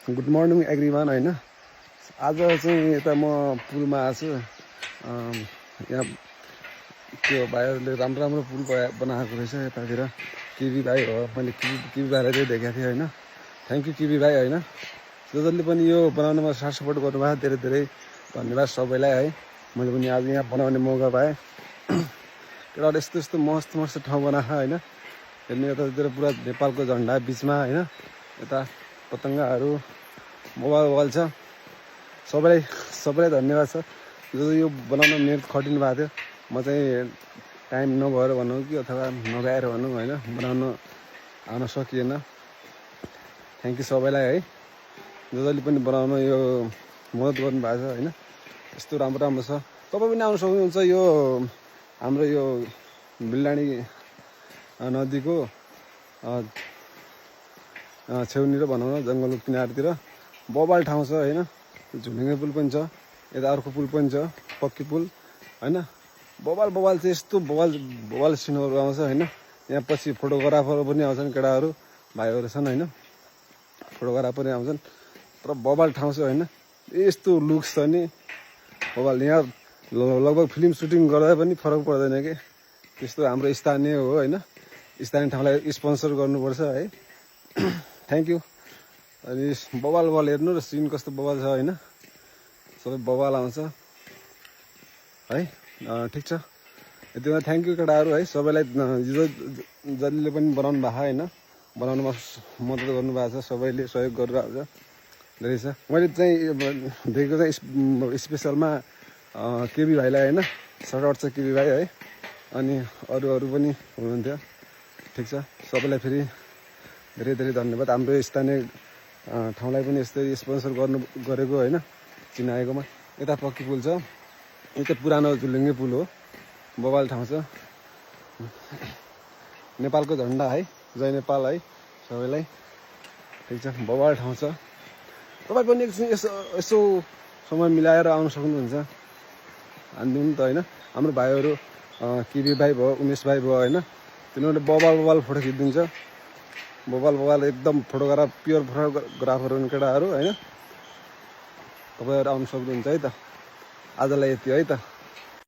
Good morning everyone होइन। आज चाहिँ यता म पुलमा आएको छु। यहाँ त्यो भाइहरूले राम्रो राम्रो पुल बनाएको रहेछ यतातिर। किबी भाइ हो, मैले किबी भाइलाई चाहिँ देखेको थिएँ होइन। थ्याङ्क यू किबी भाइ होइन। जसले पनि यो बनाउनमा साथ सपोर्ट गर्नुभयो धेरै धेरै धन्यवाद सबैलाई है। मैले पनि आज यहाँ बनाउने मौका पाएँ। एउटा यस्तो यस्तो मस्त मस्त ठाउँ बनाएको होइन। हेर्नु यतातिर पुरा नेपालको झन्डा बिचमा होइन। यता पतङ्गहरू मोबाइल छ। सबैलाई धन्यवाद छ जो यो बनाउन मेहनत खटिनु भएको थियो। म चाहिँ टाइम नभएर भनौँ कि अथवा नभ्याएर भनौँ होइन, बनाउन आउन सकिएन। थ्याङ्क यू सबैलाई है, जसले पनि बनाउन यो मद्दत गर्नुभएको छ होइन। यस्तो राम्रो राम्रो छ। तपाईँ पनि आउन सक्नुहुन्छ यो हाम्रो यो बिल्लाणी नदीको छेउनिर भनौँ न, जङ्गलको किनारतिर बबाल ठाउँ छ होइन। झुलुङ्गे पुल पनि छ, यता अर्को पुल पनि छ पक्की पुल होइन। बबाल चाहिँ यस्तो बबाल सिनहरू आउँछ होइन। यहाँ पछि फोटोग्राफर पनि आउँछन्, केटाहरू भाइहरू छन् होइन, फोटोग्राफर पनि आउँछन्। तर बबाल ठाउँ छ होइन। यस्तो लुक्स छ नि बबाल। यहाँ लगभग फिल्म सुटिङ गर्दा पनि फरक पर्दैन कि। त्यस्तो हाम्रो स्थानीय हो होइन। स्थानीय ठाउँलाई स्पोन्सर गर्नुपर्छ है। Thank you. अनि बबाल हेर्नु र सिन कस्तो बबाल छ होइन। सबै बबाल आउँछ है। ठिक छ, यति बेला थ्याङ्क यू केटाहरू है। सबैलाई जसले पनि बनाउनु भएको होइन, बनाउनुमा मद्दत गर्नुभएको छ, सबैले सहयोग गरिरहेको छ धेरै छ। मैले चाहिँ देखेको चाहिँ स्पेसलमा केबी भाइलाई होइन, सर्टआउट छ केबी भाइ है। अनि अरू पनि हुनुहुन्थ्यो। ठिक छ, सबैलाई फेरि धेरै धेरै धन्यवाद। हाम्रो स्थानीय ठाउँलाई पनि यस्तै स्पोन्सर गरेको होइन, चिनाएकोमा। यता पक्की पुल छ, यो चाहिँ पुरानो झुलुङ्गे पुल हो। बबाल ठाउँ छ। नेपालको झन्डा है, जय नेपाल है सबैलाई। ठिक छ, बबाल ठाउँ छ। तपाईँ पनि एकछिन यसो समय मिलाएर आउन सक्नुहुन्छ। हानिदिउँ नि त होइन। हाम्रो भाइहरू किबी भाइ भयो, उमेश भाइ भयो होइन। तिनीहरूले बबाल फोटो खिचिदिन्छ। बबाल एकदम प्योर फोटोग्राफर हुन् केटाहरू होइन। तपाईँहरू आउनु सक्नुहुन्छ है त। आजलाई यति है त।